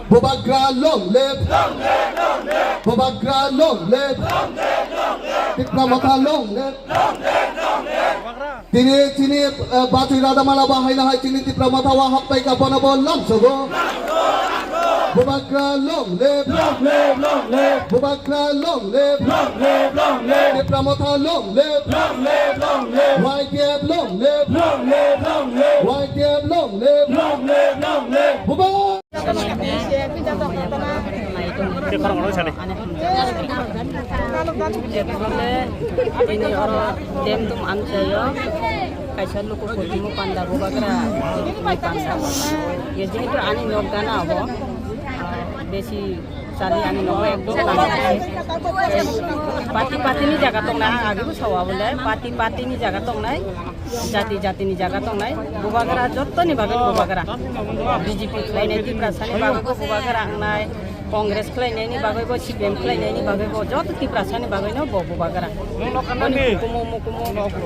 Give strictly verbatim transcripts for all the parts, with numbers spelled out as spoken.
Bubagra long live! Bubagra long live! Tipra Motha long live! Tini, tini, eh, bachwi rada mala bahai na hai tini Tipra Motha wa haptai ka bono bo lamsogo. Bubagra long live! Long live, long live! Bubagra long live! Long live, long live! Tipra Motha long live! Long live, long live! Y T F long live! Long live, long live! Y T F long live! Long live, long live! Bubagra Tini oro dem dum amchaio, kaisa luku kuchumu panda bubagra ni panda. Ye jehetu ani nok gana abo, besi chali ani nogo ekdom panda. Party party ni jaga tongnai, ang age bo sawa bole, party party ni jaga tongnai. Jati jati ni jaga tongnai, bubagra jottoni bagwi bubagra. B J P khlainai Tiprasani bagwi bo bubagra wngnai, Congress khlainaini bagwi bo, C P M khlainaini bagwi bo, joto Tiprasani bagwino bo bubagra. Boni hukumu mukumu,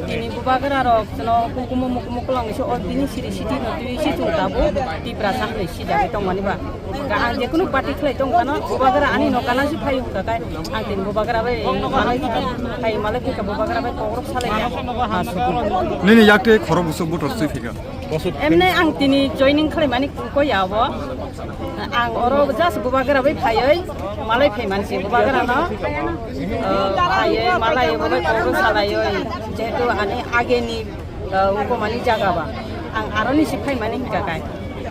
tini bubagra rok chwno hukumu mukumu kwlangwi se o bini siri siti no twi se chwng tabuk Tiprasa hwnwi sijagwi tongmani ba. Ang jekunu party khlai tong phano, bubagra ani nokana si phai hwnkha khe, ang tini bubagra bai malai phai, malai phai kha bubagra bai kokrok salai ya. Nini yakte khoro busuk butor sui phika. Emne ang tini joining khlai mani koi ya bo. Ang oro just bubagra bai phaioi, malai phai mansi bubagra no, eh, phaioi, malai bo bai kokrok salaioi. Jehetu ani ageni, eh, ungkomani jaga ba. Ang aroni si phai mani hwnkha khe.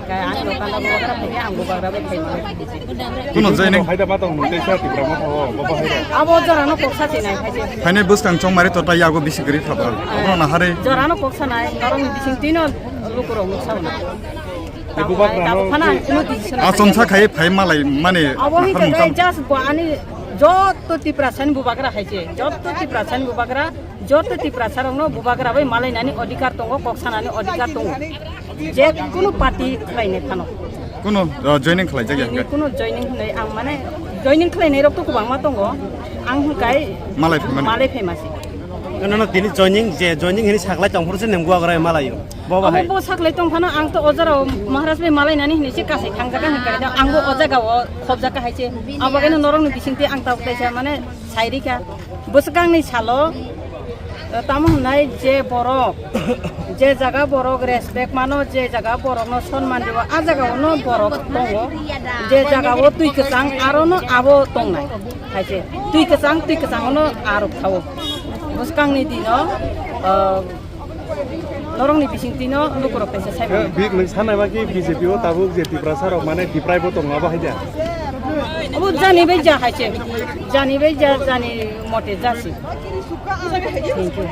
Khe ani nokana bubagra phai khe ang bubagra bai phai mani. Kuno joining. Haida ma tong mung tei sa Tipra Motha o, bo bo haida. Abo jorano kok sa chinai khaje. Phainai bwskang chongmari to tai yago bisi gri khabra. Abono nahari. Jorano kok sanai, norokni bising tino lukurok nuk sauna. Tabuk phana ang kuno decision. Achomsa khai phai malai mane. Abo hi nahar mungkam. Just bo ani joto Tiprasani bubagra hai je. Joto Tiprasani bubagra, joto Tiprasa rokno bubagra bai malai nani odhikar tongo, kok sanani odhikar tongo. Je kuno party khlainai phano. Kuno, uh, joining khlaijak ya hwnkhe? Kuno joining hwnwi ang mane joining khlainai rok to kwbangma tongo. Ang hwnkhe malai phaimani. Malai phaimasi. Nono tini joining je joining hini saklai tong phuru se nung bubagra malaio. Bo bahai. Abo bo saklai tong phano ang to o jorao Maharaj bai malai nani hini se kasai thangjak hwnkhe ang bo o jaga o khobjak hai se. Abo khe norokni bisingtwi ang tabuk kaisa mane Sairika, bwskangni salo, eh, tamo hwnai je borok, je jaga borok respect mano, je jaga borokno sonman rwo, a jagao no borok tongo, je jagao twi kwchang arono abo tongnai, hai se twi kwchang, twi kwchangono arok thawo. Bwskangni dino, eh, Norokni bisingtwino lukurok kaisa sai mano. Bik nung sanai ma ki B J P o tabuk je Tiprasa rok mane Tiprai bo tongo abo hai da? Abo jani bai ja hai se. Jani bai ja, jani mote ja se. Thank you.